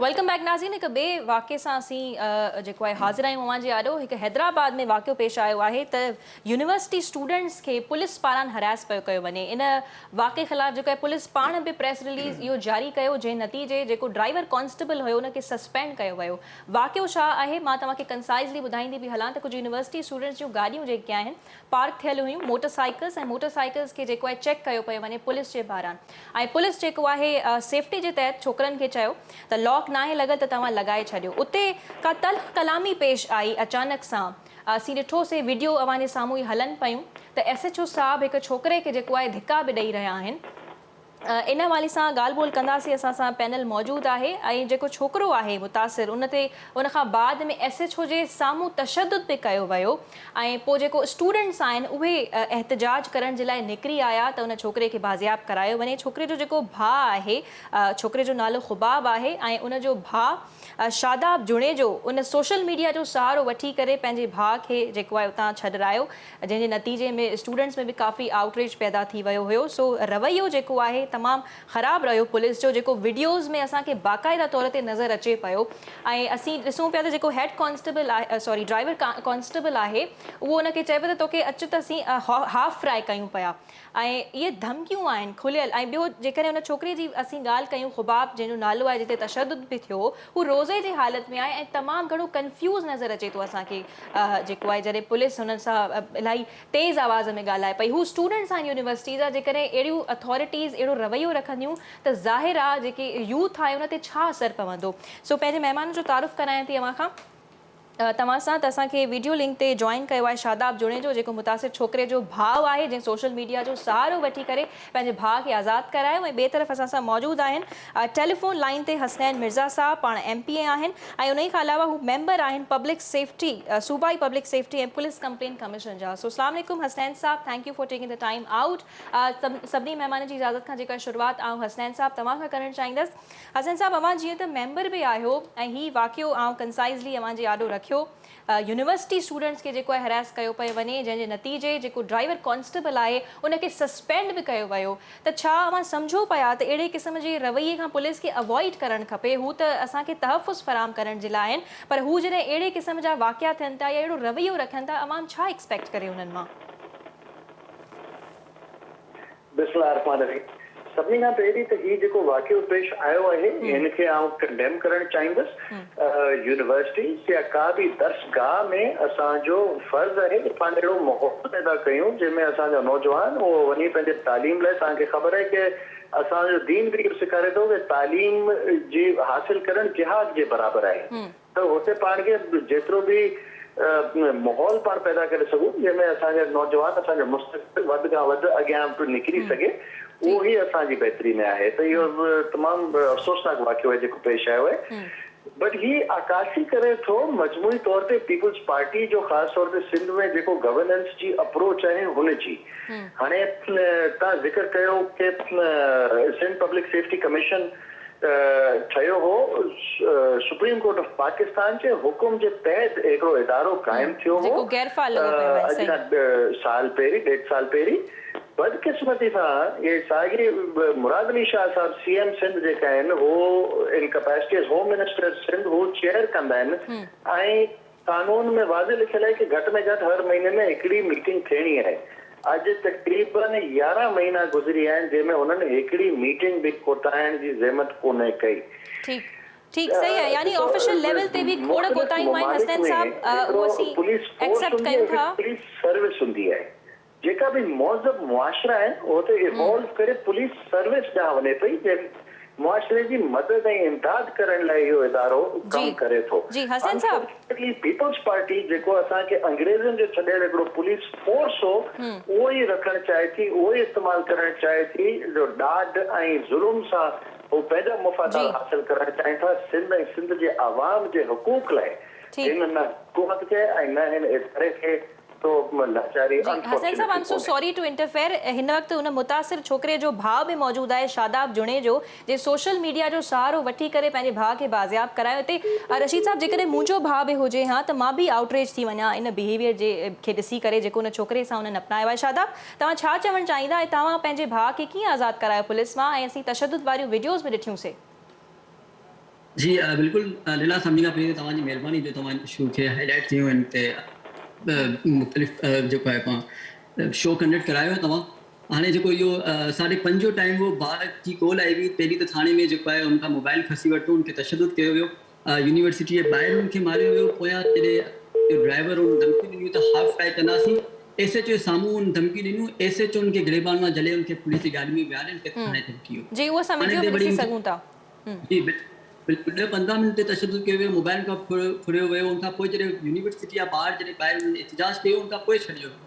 Welcome back ناظرين هڪ ٻئي واقعي سان اسين جيڪو آهي حاضر آهيون اوهان جي آڏو هڪ حيدرآباد ۾ واقعو پيش آيو آهي ته يونيورسٽي اسٽوڊنٽس کي پوليس پاران هراس پيو ڪيو وڃي ان واقعي خلاف جيڪو آهي پوليس پاڻ به پريس رليز اهو جاري ڪيو جنهن نتيجي جيڪو ڊرائيور ڪانسٽيبل هيو ان کي سسپينڊ ڪيو ويو واقعو ڇا آهي مان توهان کي ڪنسائزلي ٻڌائيندي به هلان ته ڪجهه يونيورسٽي اسٽوڊنٽس جون گاڏيون جيڪي آهن پارڪ ٿيل هيون موٽر سائيڪلز ۽ موٽر سائيڪلز کي جيڪو آهي چيڪ ڪيو پيو وڃي پوليس جي پاران ۽ پوليس جيڪو آهي سيفٽي جي تحت ڇوڪرن کي چيو ته لاڪ ناهي لڳل ته توهان لڳائي ڇڏيو اتي ڪا تلخ ڪلامي پيش آئي اچانڪ سان اسين ڏٺو سي وڊيو اوهان جي سامهون ئي هلن پيون ته ايس ايڇ او صاحب هڪ ڇوڪري کي جيڪو آهي ڌڪا به ڏئي رهيا آهن. ان حوالي سان ڳالهه ٻولهه ڪنداسين اسان سان پينل موجود آهي ۽ جيڪو ڇوڪرو آهي متاثر ان تي ان کان بعد ۾ ايس ايڇ او جي سامهون تشدد به ڪيو ويو ۽ پوء جيڪو اسٽوڊنٽس آهن اهي احتجاج ڪرڻ جي لاء نڪري آيا ته ان ڇوڪري کي بازياب ڪرايو وڃي ڇوڪري جو جيڪو ڀاء آهي ڇوڪري جو نالو خباب آهي ۽ ان جو ڀاء شاداب جوڻيجو ان سوشل ميڊيا جو سهارو وٺي ڪري پنهنجي ڀاء کي جيڪو آهي اتان ڇڏرايو جنهن جي نتيجي ۾ اسٽوڊنٽس ۾ به ڪافي آئوٽ ريج پيدا ٿي ويو هيو سو رويو جيڪو آهي تمام خراب رهيو پوليس جو جيڪو وڊيوز ۾ اسان کي باقاعده طور تي نظر اچي پيو ۽ اسين ڏسون پيا ته جيڪو هيڊ ڪانسٽيبل آهي سوري ڊرائيور ڪانسٽيبل آهي اهو ان کي چئي پيو ته توکي اچ ته اسين هاف فرائي ڪيون پيا ۽ اهي ڌمڪيون آهن کليل ۽ ٻيو جيڪڏهن ان ڇوڪري جي اسين ڳالهه ڪيون خباب جنهن جو نالو آهي جتي تشدد به ٿيو هو روزي جي حالت ۾ آهي ۽ تمام گهڻو ڪنفيوز نظر اچي ٿو اسان کي جيڪو آهي جڏهن پوليس هنن سان الاهي تيز آواز ۾ ڳالهائي پئي هو اسٽوڊنٽس آهن يونيورسٽي جا جيڪڏهن اهڙيون اٿارٽيز اهڙو رويو رکنديون ته ظاهر آهي جيڪي يوٿ آهي ان تي ڇا اثر پوندو سو پنهنجي مهمانن جو تعارف ڪرايان ٿي اوهان کان توهان سان ته اسان کي ويڊيو لنڪ تي جوائن ڪيو آهي شاداب جوڻيجو جيڪو متاثر ڇوڪري جو ڀاء آهي جنهن سوشل ميڊيا جو سهارو وٺي ڪري پنهنجي ڀاء کي آزاد ڪرايو ۽ ٻئي طرف اسان سان موجود آهن ٽيليفون لائين تي حسنين مرزا صاحب پاڻ ايم پي اي آهن ۽ انهي کان علاوه هو ميمبر آهن پبلڪ سيفٽي صوبائي public safety ۽ police complaint commission جا سو اسلام عليڪم حسنين صاحب thank you for taking the time out سڀني مهمانن جي اجازت کان جيڪا شروعات آئون حسنين صاحب توهان کان ڪرڻ چاهيندس حسين صاحب اوهان جيئن ته ميمبر به آهيو ۽ هي واقعو آئون ڪنسائزلي اوهان جي آڏو رکيو يونيورسٽي اسٽوڊنٽس کي جيڪو آهي هراس ڪيو پيو وڃي جنهن جي نتيجي جيڪو ڊرائيور ڪانسٽيبل آهي ان کي سسپينڊ به ڪيو ويو ته ڇا اوهان سمجهو پيا ته اهڙي قسم جي رويي کان پوليس کي اوائڊ ڪرڻ کپي هو ته اسان کي تحفظ فراهم ڪرڻ جي لاء آهن پر هو جڏهن اهڙي قسم جا واقعا ٿين ٿا يا اهڙو رويو رکن ٿا عوام ڇا ايڪسپيڪٽ ڪري انهن مان؟ بسم الله الرحمٰن الرحيم سڀني کان پهرين ته هي جيڪو واقعو پيش آيو آهي هن کي آئون ڪنڊيم ڪرڻ چاهيندس يونيورسٽيز يا ڪا به درسگاهه ۾ اسان جو فرض آهي ته پاڻ اهڙو ماحول پيدا ڪيون جنهن ۾ اسان جا نوجوان اهو وڃي پنهنجي تعليم لاء توهان کي خبر آهي ڪه اسان جو دين به اهو سيکاري ٿو ڪه تعليم جي حاصل ڪرڻ جهاد جي برابر آهي ته هتي پاڻ کي جيترو به ماحول پاڻ پيدا ڪري سگهون جنهن ۾ اسان جا نوجوان اسان جو مستقبل وڌ کان وڌ اڳيان نڪري سگهي اهو ئي اسان جي بهتري ۾ آهي ته اهو تمام افسوسناڪ واقعو آهي جيڪو پيش آيو آهي بٽ هي عڪاسي ڪري ٿو مجموعي طور تي پيپلز پارٽي جو خاص طور تي سنڌ ۾ جيڪو گورننس جي اپروچ آهي هن جي هاڻي توهان ذڪر ڪيو ڪي سنڌ پبلڪ سيفٽي ڪميشن ٺهيو هو، سپريم ڪورٽ آف پاڪستان جي حڪم جي تحت هڪڙو ادارو قائم ٿيو هو اڄ کان سال پهرين ڏيڍ سال پهرين بدقسمتي سان اهي ساڳي مراد علي شاهه صاحب سي ايم سنڌ جيڪا آهن هو in capacity as home minister Sindh هو چيئر ڪندا آهن ۽ قانون ۾ واضح لکيل آهي ڪه گهٽ ۾ گهٽ هر مهيني ۾ هڪڙي ميٽنگ ٿيڻي آهي. اڄ تقريبن 11 مهينا گذري ويا آهن جنهن ۾ هنن هڪڙي ميٽنگ به ڪوٺائڻ جي زحمت ڪونهي ڪئي. ٺيڪ ٺيڪ صحيح آهي يعني ڏسو آفيشل ليول تي به کوڙ مختلف ڪوتاهيون آهن ممالڪ حسنين ۾ صاحب هڪڙو اهو اسين پوليس فورس ايڪسيپٽ هوندي ڪيون آهي هڪڙي ٿا. پوليس سروس هوندي آهي. جيڪا به مهذب معاشرا آهن اهو ته ايوالو ڪري پوليس سروس ڏانهن وڃي پئي جنهن معاشري جي مدد ۽ امداد ڪرڻ لاء اهو ادارو جي ڪم ڪري ٿو. جي حسين صاحب. انفارچونيٽلي پيپلز پارٽي جيڪو اسان کي انگريزن جو ڇڏيل هڪڙو پوليس فورس هو اهو ئي رکڻ چاهي ٿي اهو ئي استعمال ڪرڻ چاهي ٿي جو ڏاڍ ۽ ظلم سان هو پنهنجا مفادات جي. حاصل ڪرڻ چاهين ٿا سنڌ ۽ سنڌ جي عوام جي حقوق لاء ٺيڪ. هن نه حڪومت کي ۽ نه هن اداري کي تو لاچاري جي حسين صاحب انفارچونيٽلي I'm so ڪونهي. سوري ٽو انٽرفيئر هن وقت ان متاثر ڇوڪري جو ڀاء به موجود آهي شاداب جوڻيجو جنهن سوشل ميڊيا جو سهارو وٺي ڪري پنهنجي ڀاء کي بازياب ڪرايو اتي رشيد صاحب جيڪڏهن منهنجو ڀاء به هجي ها ته مان به آئوٽ ريج ٿي وڃان ان بيهيويئر جي کي ڏسي ڪري جيڪو ان ڇوڪري سان انهن اپنايو آهي شاداب توهان ڇا چوڻ چاهيندا ۽ توهان پنهنجي ڀاء کي ڪيئن آزاد ڪرايو پوليس مان ۽ اسين تشدد واريون وڊيوز به ڏٺيون سي. जी बिल्कुलु लीला, सभिनी खां पहिरीं तव्हांजी महिरबानी जो तव्हां इशू खे हाईलाइट कयो हिन ते मुख़्तलिफ़ जेको आहे पाण शो कंडक्ट करायो आहे तव्हां। हाणे जेको इहो 5:30 जो टाइम हो, भाउ जी कॉल आई हुई। पहिरीं त थाणे में जेको आहे उनखां मोबाइल खसी वरितो, उनखे तशदुद कयो वियो, यूनिवर्सिटी जे ॿाहिरि उनखे मारियो वियो। पोयां जॾहिं ड्राइवर उन धमकी ॾिनी त हाफ़ फ्राई कंदासीं, एस एच ओ साम्हूं उन धमकी ॾिनियूं, एस एच ओ उनखे गिरेबान मां झले उनखे पुलिस जी गाॾी में विहारे उनखे थाणे ते वठी वियो। जी, उहो असां वीडियो में ॾिसी सघूं था। जी बिल्कुलु, 10-15 मिंट ते तशदुद कयो वियो, मोबाइल खां फुरियो वियो। उनखां पोइ जॾहिं यूनिवर्सिटी जा ॿाहिरि जॾहिं ॿाहिरि एहतिजाज कयो, उनखां पोइ छॾियो वियो।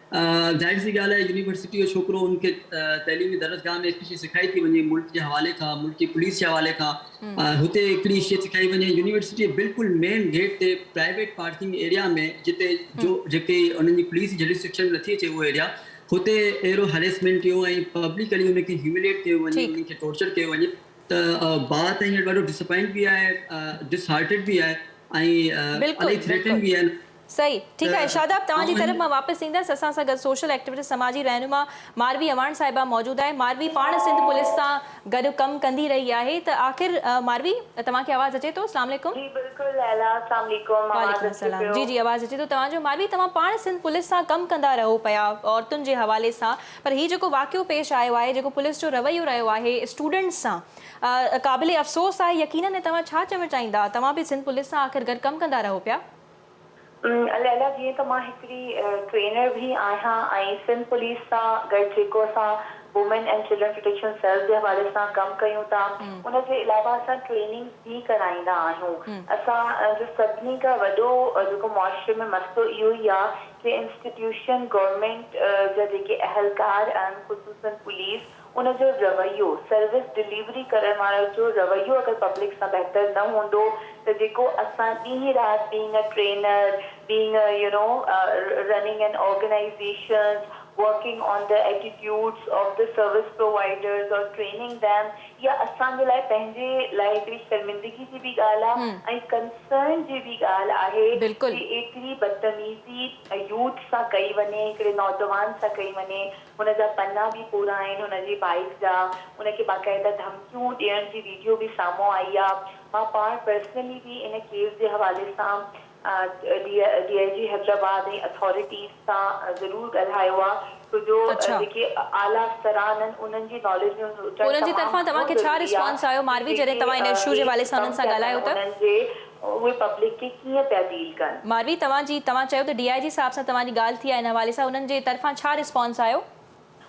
ज़ाहिर सी ॻाल्हि आहे, यूनिवर्सिटी जो छोकिरो उनखे तइलीमी दरसगाह में हिकिड़ी शइ सिखाई थी वञे मुल्क जे हवाले खां, मुल्क जी पुलिस जे हवाले खां, हुते हिकिड़ी शइ सिखाई वञे। यूनिवर्सिटी बिल्कुलु मेन गेट ते प्राइवेट पार्किंग एरिया में जिते जो जेके उन्हनि जी पुलिस जुरिस्डिक्शन नथी अचे उहो एरिया, हुते अहिड़ो हरेसमेंट कयो ऐं पब्लिकली उनखे ह्यूमिलेट कयो वञे, उनखे टॉर्चर कयो वञे। त भाउ त हींअर ॾाढो डिसअपॉइंट बि आहे, डिसहार्टेड बि आहे ऐं इलाही थ्रेटन बि आहिनि। सही, ठीकु आहे शादाब, तव्हांजी तरफ़ मां वापसि ईंदसि। असां सां गॾु सोशल एक्टिविस्ट समाजी रहनुमा मारवी अवान साहिबा मौजूदु आहे। मारवी पाण सिंध पुलिस सां गॾु कमु कंदी रही आहे, त आख़िर मारवी तव्हांखे आवाज़ अचे थो? अस्सलाम वालेकुम। जी बिल्कुलु लैला, अस्सलाम वालेकुम। वालेकुम अस्सलाम। जी जी आवाज़ अचे थो तव्हांजो। मारवी, तव्हां पाण सिंध पुलिस सां कमु कंदा रहो पिया औरतुनि जे हवाले सां, पर हीउ जेको वाक़ियो पेश आयो आहे, जेको पुलिस जो रवैयो रहियो आहे स्टूडेंट्स सां, क़ाबिल अफ़सोस आहे यकीनन। तव्हां छा चवणु चाहींदा? तव्हां बि सिंध पुलिस सां आख़िर गॾु कमु कंदा रहो पिया। लैला, जीअं त मां हिकिड़ी ट्रेनर बि आहियां ऐं सिंध पुलिस सां गॾु जेको असां women and children protection sales जे हवाले सां कमु कयूं था, उनजे अलावा असां ट्रेनिंग बि कराईंदा आहियूं। असां जो सभिनी खां वॾो जेको मुआशिरे में मसइलो इहो ई आहे की इंस्टीट्यूशन गवर्नमेंट जा जेके अहलकार आहिनि, ख़ुसूसन पुलिस, उनजो रवैयो, सर्विस डिलीवरी करण वारो जो रवैयो अगरि पब्लिक सां बहितर न हूंदो त जेको असां ॾींहुं राति being a trainer, being a you know running an organisation, working on the attitudes of the service providers or training them, या असांजे लाइ पंहिंजे लाइ हिकिड़ी शर्मिंदगी जी बि ॻाल्हि आहे ऐं कंसर्न जी बि ॻाल्हि आहे की एतिरी बदतमीज़ी यूथ सां कई वञे, हिकिड़े नौजवान सां कई वञे। हुनजा पन्ना बि पूरा आहिनि हुनजी बाइक जा, हुनखे बाक़ाइदा धमकियूं ॾियण जी वीडियो बि साम्हूं आई आहे। मां पाण पर्सनली बि इन केस जे हवाले सां डी I ji Hyderabad ऐं अथॉरिटीज़ सां ज़रूरु ॻाल्हायो आहे, छो जो जेके आला अफ़सरान आहिनि उन्हनि जी नॉलेज में उन्हनि जी तरफ़ां तव्हांखे छा रिस्पॉन्स आयो मारवी, जॾहिं तव्हां इन इशू जे हवाले सां उन्हनि सां ॻाल्हायो त उन्हनि जे उहे पब्लिक खे कीअं पिया डील कनि? मारवी, तव्हां चयो त डी I जी साहिब सां तव्हांजी ॻाल्हि थी आहे, इन हवाले सां उन्हनि जे तरफ़ां छा रिस्पॉन्स आयो?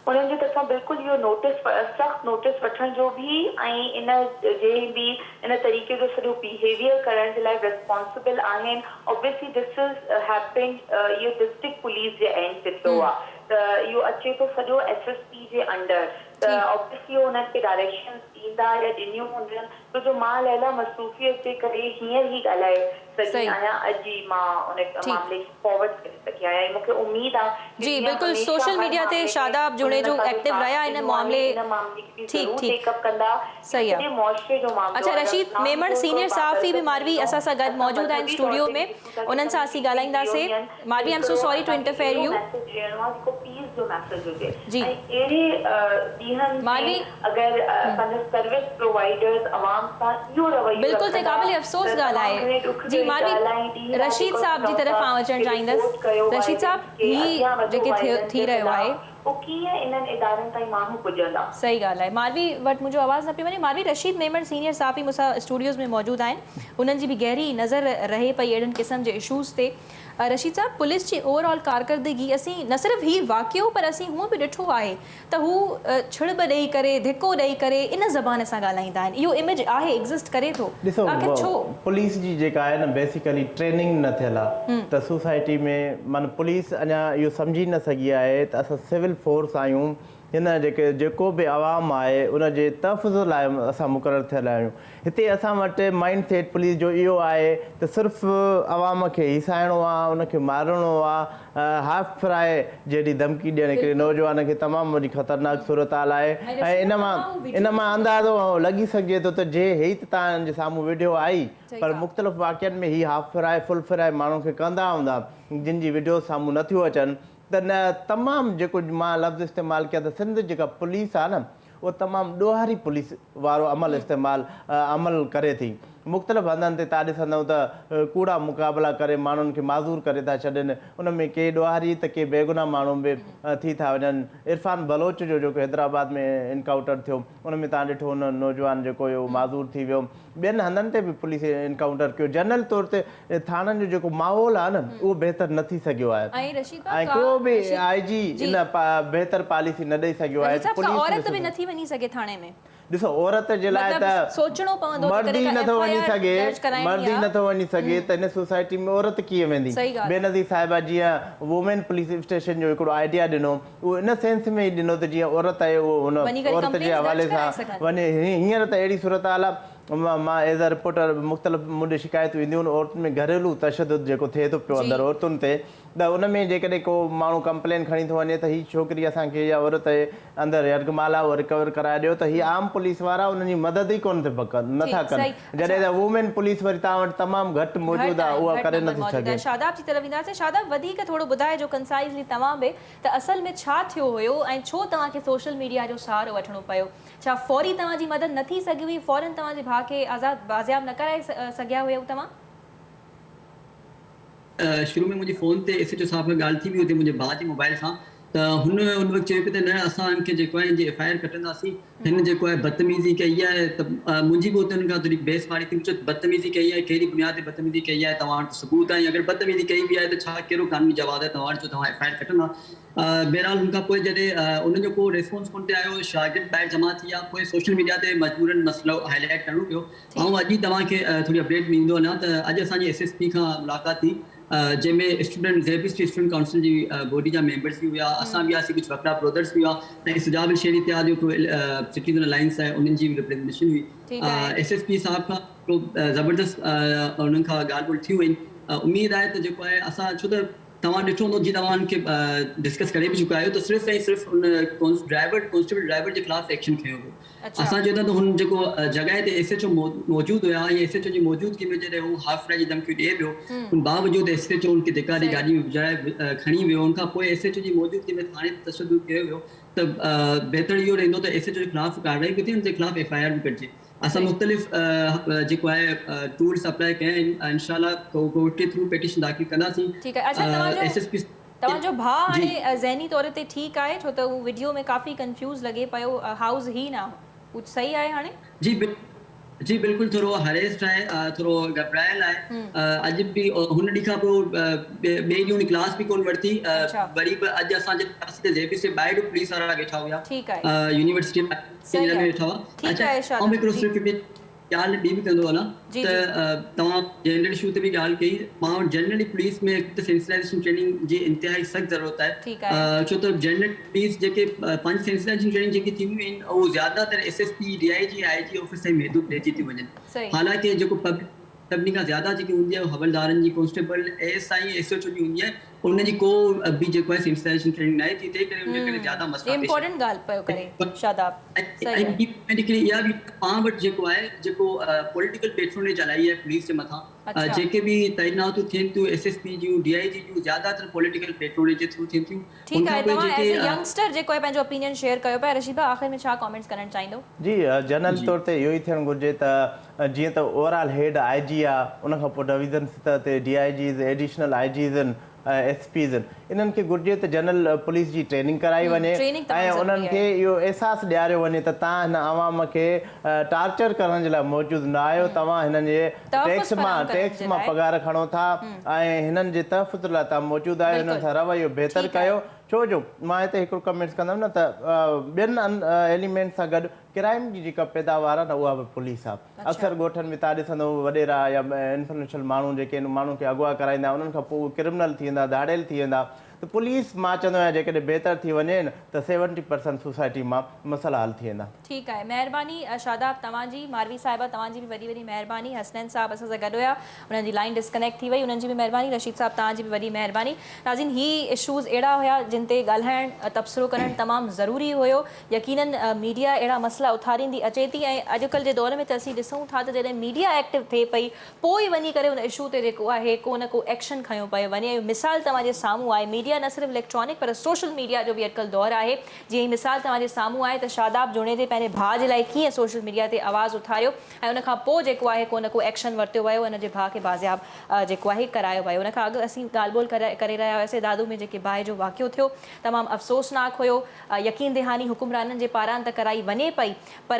उन्हनि जे तरफ़ां बिल्कुलु इहो नोटिस, सख़्तु नोटिस वठण जो बि ऐं इन जंहिं बि इन तरीक़े जो सॼो बिहेवियर करण जे लाइ रिस्पॉन्सिबल आहिनि। ऑब्वियसली this is happened, इहो डिस्ट्रिक्ट पुलिस जे एंड ते थियो आहे, त इहो अचे थो सॼो एस एस पी जे अंडर, त ऑब्वियसली उन्हनि खे डायरेक्शन ॾींदा या ॾिनियूं हूंदियूं। छो जो मां लैला मसरूफ़ियत जे करे हींअर ई ॻाल्हाए सघी आहियां, अॼु ई मां उन मामले खे फॉरवर्ड करे सघी आहियां ऐं मूंखे उमेद आहे जी बिल्कुलु सोशल मीडिया ते शादाब जुणेजो एक्टिव रहिया इन मामले, ठीक ठीक टेकअप कंदा, सही आहे मुआशिरे जो मामिलो। अच्छा, रशीद मेमण सीनियर सहाफ़ी बि मारवी असां सां गॾु मौजूदु आहिनि स्टूडियो में, उन्हनि सां असीं ॻाल्हाईंदासीं। Marvi, I am so sorry to interfere you. ॾियणो आहे जेको पीस जो मैसेज हुजे जी, ऐं अहिड़े ॾींहनि में अगरि पंहिंजा सर्विस प्रोवाइडर्स अवाम सां इहो रवैयो, बिल्कुलु त क़ाबिल अफ़सोस ॻाल्हि आहे। जी मारवी, रशीद साहिब जी तरफ़ आउं अचणु चाहींदसि। रशीद साहिब, हीउ जेके थी रहियो आहे पोइ कीअं इन्हनि इदारनि ताईं माण्हू पुॼंदा? सही ॻाल्हि आहे। मारवी वटि मुंहिंजो आवाज़ न पियो वञे। मारवी, रशीद मेमण सीनियर सहाफ़ी मूंसां स्टूडियोज़ में मौजूदु आहिनि, उन्हनि जी बि गहरी नज़र रहे पई अहिड़नि क़िस्म जे इशूज़ ते। रशीद साहिब, पुलिस जी ओवरऑल कारकर्दगी असीं न सिर्फ़ु हीउ वाक़ियो पर असीं हूअं बि ॾिठो आहे त हू छिड़ब ॾेई करे, धिको ॾेई करे इन ज़बान सां ॻाल्हाईंदा आहिनि। इहो इमेज आहे, एग्ज़िस्ट करे थो। ॾिसो, पुलिस जी जेका आहे न बेसिकली ट्रेनिंग न थियल आहे, त सोसाइटी में माना पुलिस अञा इहो सम्झी न सघी आहे त असां सिविल फोर्स आहियूं, हिन जेके जेको बि आवाम आहे उनजे तहफ़ुज़ लाइ असां मुक़ररु थियल आहियूं। हिते असां वटि माइंड सेट पुलिस जो इहो आहे त सिर्फ़ु आवाम खे हिसाइणो आहे, उनखे मारणो आहे, हाफ़ फ्राए जहिड़ी धमकी ॾियण हिकिड़े नौजवान खे तमामु वॾी ख़तरनाक सूरत हाल आहे। ऐं इन मां अंदाज़ो लॻी सघिजे थो त जे ही त तव्हांजे साम्हूं वीडियो आई, पर मुख़्तलिफ़ वाक़ियनि में ही हाफ़ फ्राए फुल फ्राए माण्हुनि खे कंदा हूंदा, जिन जी वीडियो साम्हूं नथियूं अचनि। त न तमामु जेको मां लफ़्ज़ इस्तेमालु कयां त सिंध जेका पुलिस आहे न उहो तमामु ॾोहारी पुलिस वारो अमल इस्तेमालु अमल करे थी। مختلف هنڌن تي توهان ڏسندؤ ته ڪوڙا مقابلا ڪري ماڻهن کي معذور ڪري ٿا ڇڏين، ان ۾ ڪي ڏوهاري ته ڪي بيگناهه ماڻهو به ٿي ٿا وڃن. عرفان بلوچ جو جيڪو حيدرآباد ۾ انڪائونٽر ٿيو ان ۾ توهان ڏٺو ان نوجوان جيڪو هيو اهو معذور ٿي ويو. ٻين هنڌن تي به پوليس انڪائونٽر ڪيو. جنرل طور تي ٿاڻن جو جيڪو ماحول آهي نه اهو بهتر نه ٿي سگهيو آهي ۽ ڪو به آء جي ان بهتر پاليسي نه ڏئي سگهيو آهي ته پوليس عورت به نٿي وڃي سگهي ٿاڻي ۾. ڏسو عورت جي لاء ته مرد ئي نٿو وڃي سگهي مرد ئي نٿو وڃي سگهي ته هن سوسائٽي ۾ عورت ڪيئن ويندي. بينظير صاحبه جيئن وومين پوليس اسٽيشن جو هڪڙو آئيڊيا ڏنو اهو ان سينس ۾ ئي ڏنو ته جيئن عورت آهي اهو ان عورت جي حوالي سان وڃي هينئر ته اهڙي صورتحال آهي مان ايز ا رپورٽر مختلف مون ڏي شڪايتون اينديون آهن عورتن ۾ گهريلو تشدد جيڪو ٿئي ٿو پيو اندر عورتن تي ته ان ۾ جيڪڏهن ڪو ماڻهو ڪمپلين کڻي ٿو وڃي ته هي ڇوڪري اسان کي يا عورت اندر يرغمال آهي اها رڪور ڪرائي ڏيو ته هي عام پوليس وارا انهن جي مدد ئي ڪونه ٿي ڪن نه ٿا ڪن جڏهن ته وومين پوليس وري توهان وٽ تمام گهٽ موجود آهي اها ڪري نه ٿي سگهي. شاداب جي طرف اينداسين شاداب وڌيڪ ٿورو ٻڌائجو ڪنسائزلي توهان به ته اصل ۾ ڇا ٿيو هيو ۽ ڇو توهان کي سوشل ميڊيا جو سهارو وٺڻو پيو ڇا فوري توهان جي مدد نه ٿي سگهي هئي فورن توهان جي ڀاء کي آزاد بازياب نه ڪرائي سگهيا هيو توهان؟ شروع ۾ منهنجي فون تي ايس ايڇ او صاحب کان ڳالهه ٿي وئي هتي منهنجي ڀاء جي موبائل سان ته هن ان وقت چيو پئي ته نه اسان هن کي جيڪو آهي هن جي ايف I R ڪٽنداسين هن جيڪو آهي بدتميزي ڪئي آهي ته منهنجي به اتي هن کان ٿوري بحث ماري ٿي مون چيو بدتميزي ڪئي آهي ڪهڙي بنياد تي بدتميزي ڪئي آهي توهان وٽ ثبوت آهي اگر بدتميزي ڪئي به آهي ته ڇا ڪهڙو قانوني جواز آهي توهان وٽ جو توهان ايف I R ڪٽندا بهرحال ان کان پوء جڏهن انهن جو ڪو ريسپانس ڪونه پئي آيو شاگرد ٻاهر جمع ٿي ويا پوء سوشل ميڊيا تي مجبورن مسئلو هائي لائيٽ ڪرڻو پيو آئون اڄ ئي توهان کي ٿوري اپڊيٽ ڏيندو وڃان ته اڄ اسان جي ايس ايس پي کان ملاقات ٿي جنهن ۾ اسٽوڊنٽ زيبسٽ اسٽوڊنٽ ڪائونسل جي باڊي جا ميمبرس به هيا اسان به هياسين ڪجهه وڪلا برادرس به هئا ۽ سجاول شهري اتحاد جو سٽيزن الائنس آهي انهن جي به ريپريزنٽيشن هئي ايس ايس پي صاحب کان هڪڙو زبردست انهن کان ڳالهه ٻولهه ٿي وئي اميد آهي ته جيڪو آهي اسان ڇو ته توهان ڏٺو هوندو جي توهان ان کي ڊسڪس ڪري به چڪا آهيو ته صرف ۽ صرف ان ڊرائيور ڪانسٽيبل ڊرائيور جي خلاف ايڪشن کنيو ويو اسان چيو ٿا ته هن جيڪو جڳهه تي ايس ايڇ او موجود هيا ۽ ايس ايڇ او جي موجودگي ۾ جڏهن هو هاف فرائي جي ڌمڪيون ڏئي پيو ان باوجود ايس ايڇ او ان کي ڌڪا ڏئي گاڏي ۾ وجهرائي کڻي ويو ان کان پوء ايس ايڇ او جي موجودگي ۾ ٿاڻي تي تشدد ڪيو ويو ته بهتر اهو رهندو ته ايس ايڇ او جي خلاف ڪارروائي به ٿئي ان جي خلاف ايف I R به ڪٽجي اسان مختلف جيڪو آهي ٽولس اپلائي ڪيا آهن انشاء الله ڪورٽ جي ٿرو پيٽيشن داخل ڪنداسين ٺيڪ آهي اڇا توهان جو ايس ايس پي توهان جو ڀاء هاڻي ذهني طور تي ٺيڪ آهي ڇو ته هو وڊيو ۾ ڪافي ڪنفيوز لڳي پيو هائوز هي نائو هو صحيح آهي هاڻي؟ جي جي بلڪل ٿورو هريسڊ آهي ٿورو گهٻرايل آهي اڄ به هن ڏينهن کان پوء ٻئي ڏينهن هن ڪلاس به ڪون ورتي وري به اڄ اسان جڏهن وياسين ته زيبي سي ٻاهر به پوليس وارا ويٺا هيا يونيورسٽي ۾ ويٺا هئا اڇا آئون هڪڙو صرف ڳالهه ٻي به ڪندو هلان ته توهان جينڊر اشو تي به ڳالهه ڪئي مان وٽ جنرلي پوليس ۾ هڪ ته سينسٽائيزيشن ٽريننگ جي انتهائي سخت ضرورت آهي ڇو ته جنرل پوليس جيڪي پنهنجي سينسٽائيزيشن ٽريننگ جيڪي ٿينديون آهن اهو زياده تر S S P D I G I G office تائين محدود رهجي ٿيون وڃن حالانڪه جيڪو پبلڪ سڀني کان زياده جيڪي هوندي آهي حوالدارن جي constable A S I S H O جي هوندي آهي ان جي ڪو به جيڪو آهي سينسٽائيزيشن ٽريننگ ناهي ٿي تنهن ڪري ان جي ڪري زياده مسئلا پيش امپورٽنٽ ڳالهه پيو ڪري شاداب صحيح آهي. ۽ ٻي پوائنٽ هڪڙي اها به پاڻ وٽ جيڪو آهي جيڪو پوليٽيڪل پيٽرونيج هلائي آهي پوليس جي مٿان جيڪي به تعيناتون ٿين ٿيون S S P June D I جي جون زياده تر پوليٽيڪل پيٽرونيج جي ٿرو ٿين ٿيون ٺيڪ آهي توهان ايز اي ينگسٽر جيڪو آهي پنهنجو اپينين شيئر ڪيو پيا رشيد ڀاء آخر ۾ ڇا ڪامينٽس ڪرڻ چاهيندو. جي جنرل طور تي اهو ئي ٿيڻ گهرجي ته جيئن ته اوور آل هيڊ I جي آ ان کان پوء ڊويزن سطح تي D I Gs additional I Gs آهن ايس پيز آهن انهن کي گهرجي ته جنرل پوليس جي ٽريننگ ڪرائي وڃي ۽ انهن کي اهو احساس ڏياريو وڃي ته توهان هن عوام کي ٽارچر ڪرڻ جي لاء موجود نه آهيو توهان هنن جي ٽيڪس مان ٽيڪس مان پگهار کڻو ٿا ۽ هنن جي تحفظ لاء توهان موجود آهيو هنن سان رويو بهتر ڪيو ڇو جو مان هتي هڪڙو ڪمينٽس ڪندم نه ته ٻين ايليمينٽس سان گڏ ڪرائيم جي جيڪا پيداوار آهي نه اها به پوليس آهي اڪثر ڳوٺن ۾ توهان ڏسندو وڏيرا يا انفلوئنشل ماڻهو جيڪي آهن ماڻهن کي اغوا ڪرائيندا انهن کان پوء اهي ڪرمنل ٿي ويندا ڌاڙيل ٿي ويندا ته پوليس مان چوندو آهيان جيڪڏهن بهتر ٿي وڃي نه ته سيونٽي پرسنٽ سوسائٽي مان مسئلا حل ٿي ويندا. ٺيڪ آهي مهرباني شاداب توهان جي ماروي صاحبه توهان جي به وڏي وڏي مهرباني حسنين صاحب اسان سان گڏ هيا انهن جي لائين ڊسڪنيڪٽ ٿي وئي انهن جي به مهرباني رشيد صاحب توهان جي به وڏي مهرباني ناظرين هي اشوز اهڙا هيا جن تي ڳالهائڻ تبصرو ڪرڻ تمام ضروري هيو يقينن ميڊيا اهڙا مسئلا اٿاريندي اچي ٿي ۽ اڄڪلهه جي دور ۾ ته اسين ڏسون ٿا ته جڏهن ميڊيا ايڪٽو ٿئي پئي پوء ئي وڃي ڪري ان اشو تي جيڪو آهي ڪو نه ڪو ايڪشن کنيو پيو وڃي ۽ مثال توهان جي سامهون آهي ميڊيا. ميڊيا نه صرف اليڪٽرانڪ پر سوشل ميڊيا جو به اڄڪلهه دور آهي. جيئن هي مثال توهان جي سامهون آهي ته شاداب جوڻيجي پنهنجي ڀاء جي لاء ڪيئن سوشل ميڊيا تي آواز اٿاريو ۽ ان کان پوء جيڪو آهي ڪو نه ڪو ايڪشن ورتو ويو ان جي ڀاء کي بازياب جيڪو آهي ڪرايو ويو. ان کان اڳ اسين ڳالهه ٻولهه ڪري رهيا هياسين دادو ۾ جيڪي باهه جو واقعو ٿيو تمام افسوسناڪ هيو. يقين دهاني حڪمرانن جي پاران ته ڪرائي وڃي پئي پر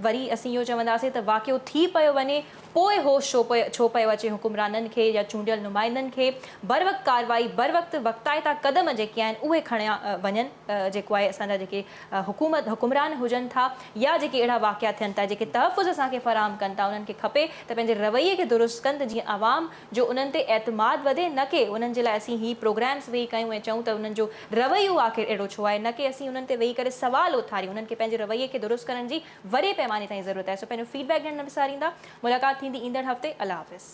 وري اسين اهو چونداسين ته واقعو ٿي پيو وڃي پوء هوش ڇو پيو اچي حڪمرانن کي يا چونڊيل نمائندن کي بروقت ڪارروائي بروقت وقتائتا قدم جيڪي آهن اهي کڻيا وڃن جيڪو آهي اسان جا جيڪي حڪومت حڪمران هجن ٿا يا جيڪي اهڙا واقعا ٿين ٿا جيڪي تحفظ اسان کي فراهم ڪن ٿا انهن کي کپي ته پنهنجي رويي کي درست ڪن ته جيئن عوام جو انهن تي اعتماد وڌي نه ڪي انهن جي لاء اسين هي پروگرامس ويهي ڪيون ۽ چئون ته انهن جو رويو آخر اهڙو ڇو آهي نه ڪي اسين انهن تي ويهي ڪري سوال اٿاريون انهن کي پنهنجي رويي کي درست ڪرڻ جي وڏي پيماني تائين ضرورت آهي سو پنهنجو فيڊ بيڪ ڏيڻ نه وساريندا ملاقات ٿيندي ايندڙ هفتي الله حافظ.